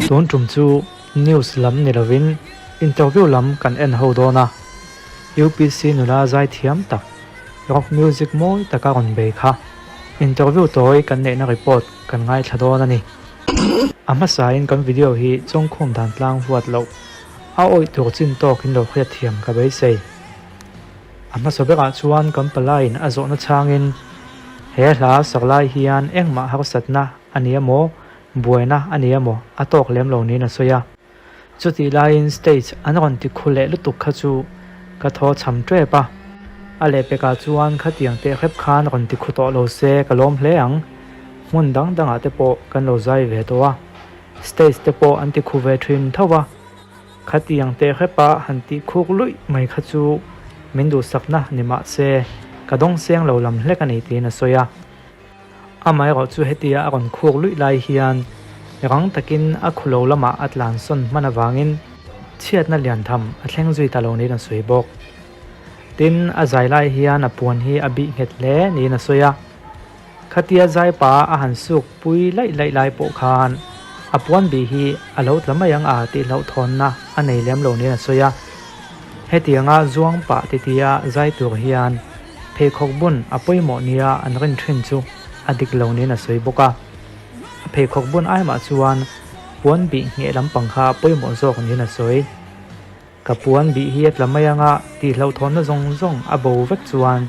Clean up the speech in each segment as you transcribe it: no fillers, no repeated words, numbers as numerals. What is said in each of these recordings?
Tun tum chu news lam ni lovin interview lam kan en ho dawn a, UPC nula zaithiam tak rock music mawi taka rawn bei kha interview tawi kan neihna report kan ngaithla dawn a ni. A hmasain kan video hi chawngkhum dan tlang huat loh a awih tur chin tawk in lo hriatthiam ka beisei. A hmasa berah chuan kan palaiin a zawhna chhangin, He hla sak lai hian engmah harsatna a ni emaw, buaina a ni emaw a tawk lem lo niin a sawi a. Chutih laiin stage an rawn ti khu leh lutuk kha chu ka thaw chham tep a. A lehpekah chuan khatiang teh hrep khan rawn ti khu tawh lo se ka lawm hle ang. Hmun dang dangah te pawh kan lo zai ve tawh a, stage te pawh an ti khu ve thin tho a. Khatiang teh hrepa han tih khuk luih mai kha chu min duhsakna ni mah se ka dawng seng lo lam hlek a ni tiin a sawi a. Amaherawh chu hetia a rawn khuk luih lai hian rang takin a khulo lamah a tlan sawn hman avangin chhiatna lian tham a thleng zui ta lo niin a sawi bawk. Tin, a zai lai hian a puan hi a bih nghet hle niin a sawi a. Khatia zaipa a han suk pui laih laih lai pawh khan a puan bih hi a lo tla mai ang a tih hlauhthawnna a nei lem lo niin a sawi a. Hetianga zuang pah titia zai tur hian pheikhawk bun a pawimawh nia an rin thin chu a dik lo niin a sawi bawk a. A pheikhawk bun ai mah chuan puan bih ngheh lampang kha pawimawh zawk niin a sawi. Ka puan bih hi a tla mai anga tih hlauhthawnna zawng zawng a bo vek chuan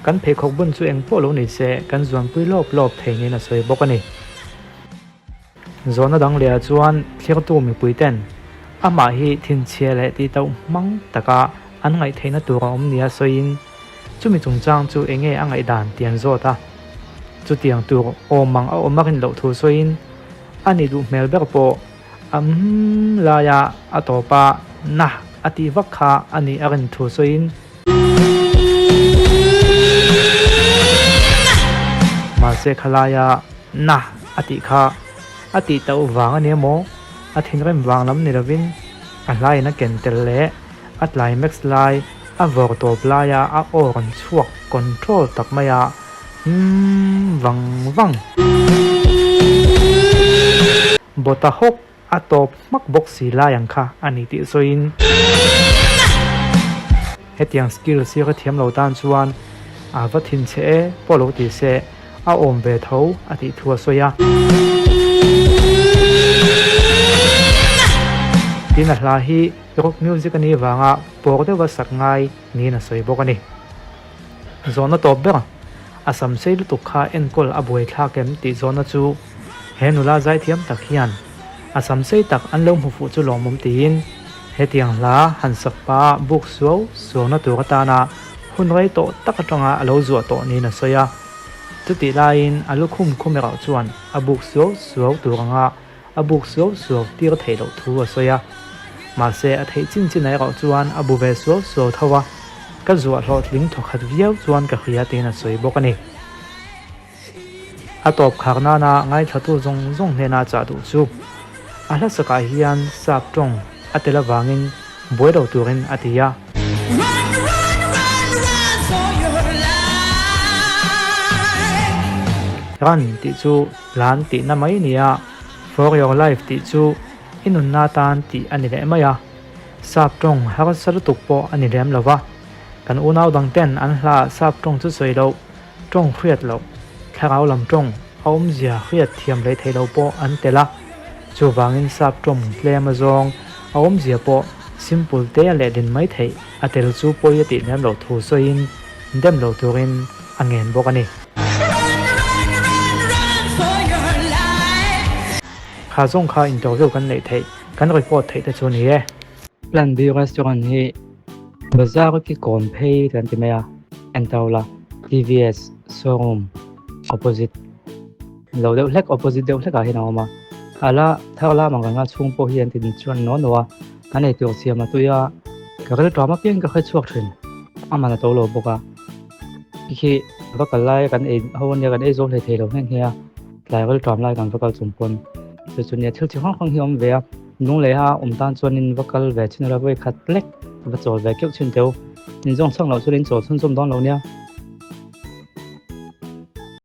kan pheikhawk bun chu eng pawh lo ni se kan zuanpui lawp lawp thei niin a sawi bawk a ni. Zawhna dang lehah chuan thlirtu mipui ten amah hi thinchhia leh tih tauh hmang taka an ngaihtheihna tur a awm nia sawiin chumi chungchang chu eng nge a ngaihdan tih an zawt a. Chutiang tur awm ang a awm a rin loh thu sawiin a nih duh hmel ber pawh A umm laia a tawp a, na a tih vak kha a nih a rin thu sawiin. Mahse khalaia na a tih kha a tih tauh vang a nia maw? A thinrim vang lam ni lovin a hlaiin a ken tel leh a climax lai a vawr tawp laia a aw rawn chhuak control tak mai a. Umm vang vang. Bawta hawk a tawp hmak bawk si lai ang kha a ni tih sawiin. Hetiang skill sir a thiam lo tan chuan a va thin che e pawh lo ti se a awm ve tho a tih thu a sawi a. Tin a hla hi rock music a nih vanga pawr deuha sak ngai niin a sawi bawk a ni. Zawhna tawp ber a sam sei lutuk kha enkawl a buai thlak em tih zawhna chu he nula zaithiam tak hian a sam sei tak an lo hmu fuh chu lawmawm tiin hetiang hla han sak pa buk suau suauna tur atana hun rei tawh tak atanga a lo zuah tawh niin a sawi a. Chutih laiin a lukhum khum erawh chuan a buk suau suau tur anga A buk suau suau tir theih loh thu a sawi a. Mahse, a theih chin chin erawh chuan a bu ve suau suau tho a, ka zuah hlawhtling thawkhat viau chuan ka hria tiin a sawi bawk a ni. A tawp khar nana ngaithlatu zawng zawng hnena chah duh chu a hla sakah hian sap tawng a tel avangin buai lo turin a ti a. Run tih chu Tlan tihna mai nia, For your life tih chu i nunna tan tih a ni leh mai a. Sap tawng harsa lutuk pawh a ni lem lo va. Kan unau dang ten an hla sap tawng chu sawi loh, tawng hriat loh, thlarau lam tawng a awmzia hriat thiam leh theih loh pawh an tel a. Chuvangin sap tawng tlem azawng a awmzia pawh simple te a lehlin mai theih a tel chu pawi a tih lem loh thu sawiin dem lo turin a ngen bawk a ni. Kha zawng kha interview kan neih theih, kan report theih te chu ni e. Plan B restaurant hi bazar ki kawn phei kan ti mai a, Entaula TVS showroom opposite lo deuh hlek opposite deuh hlek ah hian a awm a, a la thar lam ang reng a chhung pawh hi an ti chuan naw naw a, an eitur siam a tui a, ka rilṭam apiang ka hre chhuak thin, a man a to lo bawk a. Khi va kal lai kan ei ho ania kan ei zo hlei thei lo nghe nghe a tlai ral ṭam lai kan va kal chung pawn chu chu nia thil chi hrang hrang hi a awm ve a nung leh a awm tan chuanin va kal ve chin ula vawi khat lek va chawl ve keuh chin teu in zawng chhang loh chuan in chawl chhunzawm dawn lo nia.